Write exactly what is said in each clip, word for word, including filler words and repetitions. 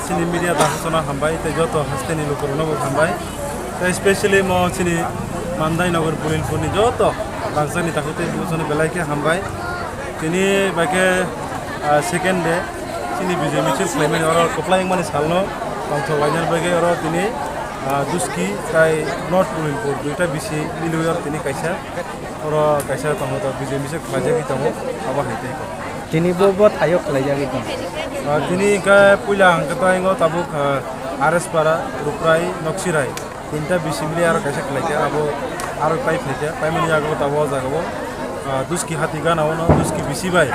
Chini media dakhasano hambai, tei joto hasteni lukurokno bo hambai. Tei specially mo chini Mandai Nagar Pulilpurni joto rangchakni takhuk tei buchano belai khe hambai. Tini bai khe, ah, second day chini bijai misil khlaimani oro kwplai wngmani salno tongthok lainani bagwi oro tini, ah, Duski tei North Pulilpur duita bisi milwi oro tini kaisa oro kaisa tongo, to bijai misil khlaijagwi tongo, abo hai tei kok. Tini bo, bo thaio khlaijagwi tongo. Ah, tini hwnkhe puila hwnkhe to ingo tabuk, ah, R S Para, Ruprai, Noksirai. Tinta bisi mili aro kaisa khlaikha, abo aro pai phaikha, paimani yago tabuk o jagao, ah, Duski hati gana ono, Duski bisi bai,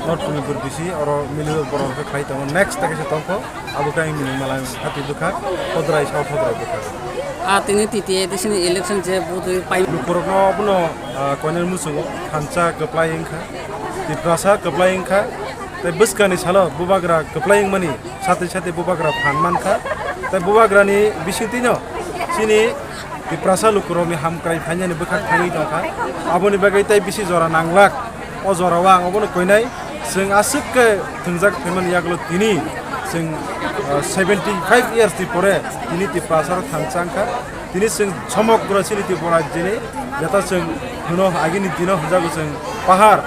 North Pulilpur bisi, oro mili borok khe khlai tongo. Next ta kaisa tongkho, abo khe ang mili mala hati bwkha, Hodrai, South Hodrai bwkha. Ah, tini T T A D C ni election je butwi pai. Lukurokno abono, ah, koinani muchungo thansa kwplai wngkha, Tiprasa kwplai wngkha, tei bwskani salo bubagra kwplai wngmani, satwi satwi bubagra phan mankha, tei bubagrani bisingtwino chini Tiprasa lukurokni hamkrai phainani bwkhak thangwi tongkha, aboni bagwi tei bisi jora nanglak. O jorao ang obono koinai, chwng aswk khe thwngjak phaimani yagulo tini chwng, ah, seventy five years ni pore tini Tiprasa rok thansa wngkha. Tini chwng somogro chini Tripura rajyoni jeta chwng hwno agini dino hwnjago chwng pahar,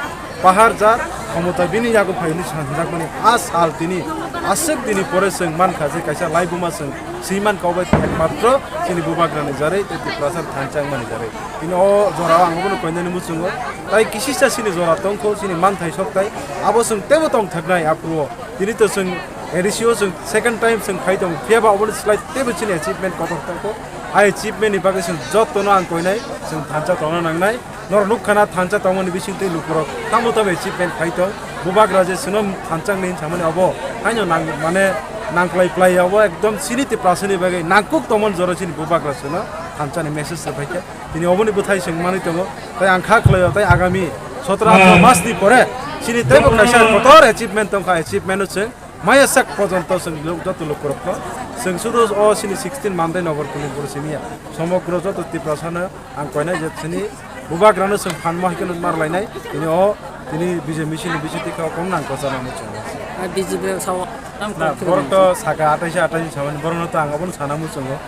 pahar jar khomota bini yago phai hwnwi sa hwnjakmani a sal tini aswk dini pore chwng mankha je kaisa laibuma chwng swi mankha obo ekmatro chini bubagrani jarwi tei Tiprasa thansa wngmani jarwi. Tini o jorao ang obono koinani muchungo. Tai kisisa chini jora tongkho, chini manthai sokthai, abo chwng teibo tongthoknai aphuru-o. Tini to chwng A D C o chwng second time chwng khai tongo, phiya ba obono slai teibo chini achievement kotor tongkho. A achievement ni bagwi chwng jotono ang koinai, chwng thansa tongna nangnai. Norok nukha na thansa tongmani bisingtwi lukurok tamo tamo achievement khai tong. Bubagra je chwngno thansa wngwi hinsamani obo haino nang-, mane nangklai plai obo ekdom chini Tiprasani bagwi nangkuk tongmani jora chini bubagra chwngno thansa ni message se phaikha. Tini oboni bwthai chwng manwi tongo. Tai ang kha khlaio, tai agami sotro atro mas ni pore chini teibo kaisa kotor achievement tongkha, achievement no chwng maya sak porjonto chwng lo-, joto lukurokno chwng sudu o chini sixteen Mandai Nagar Pulilpur simi ya. Somogro joto Tiprasano ang koinai je chini bubagrano chwng phanma hai kheno mar lainai. Tini o tini B J P chini bisingtwi kha o kong nang kosa nang muchungo. Ah, B J P rok sao tam Na, kok borok to saka atai se atai samani borokno to ang abono sana muchungo.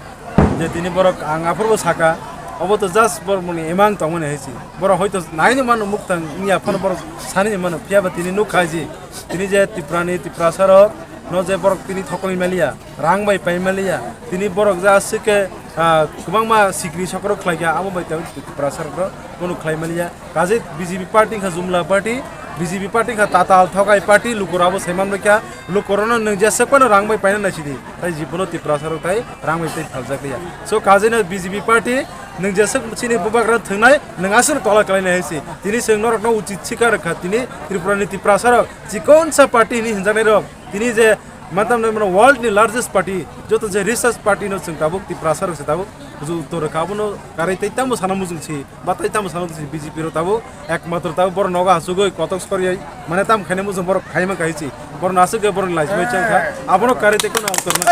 Je tini borok ang aphuru saka, obo to just borok muni emang tongmani hai si. Borok hoito naini mano muktang wngya phano borok sani mano, phiya ba tini nukha ji. Tini je Tiprani, Tiprasa rok no je borok tini thokol maliya, rang bai pai maliya. Tini borok je aswk khe, ah, kwbangma sikri sokorok khlaikha, amo bai tei Tiprasa rok no bono khlai maliya. Kaje B J P party wngkha jumla party, B J P party wngkha tatal thokai party, lukurok abo saiman baikha, lukurokno nwng jeswk phano rang bai paina naisidi, tai jibono Tiprasa rok tai rang bai tai phaljak liya. So, kajeino B J P party nwng jeswk chini bubagra thwngnai, nwng aswkno tola kalainai hai se. Tini chwng norokno uchit sikar rwkha, tini Tripurani Tiprasa rok chikonsa party hinwi hwnjaknai rok, tini je mantam nai mano world ni largest party, joto je richest party no chwng tabuk Tiprasa rok se tabuk. Buju uttor rwkha, abono karwi tei tamo sana muchung si, ba tei tamo sana muchung si B J P rok tabuk, ekmatro tabuk borok nogo asugwi kotok soriai, mane tam khaina muchung borok khaima kaichi, borok no asugwi borok ni laismai chang kha, abono karwi tei kono uttor no.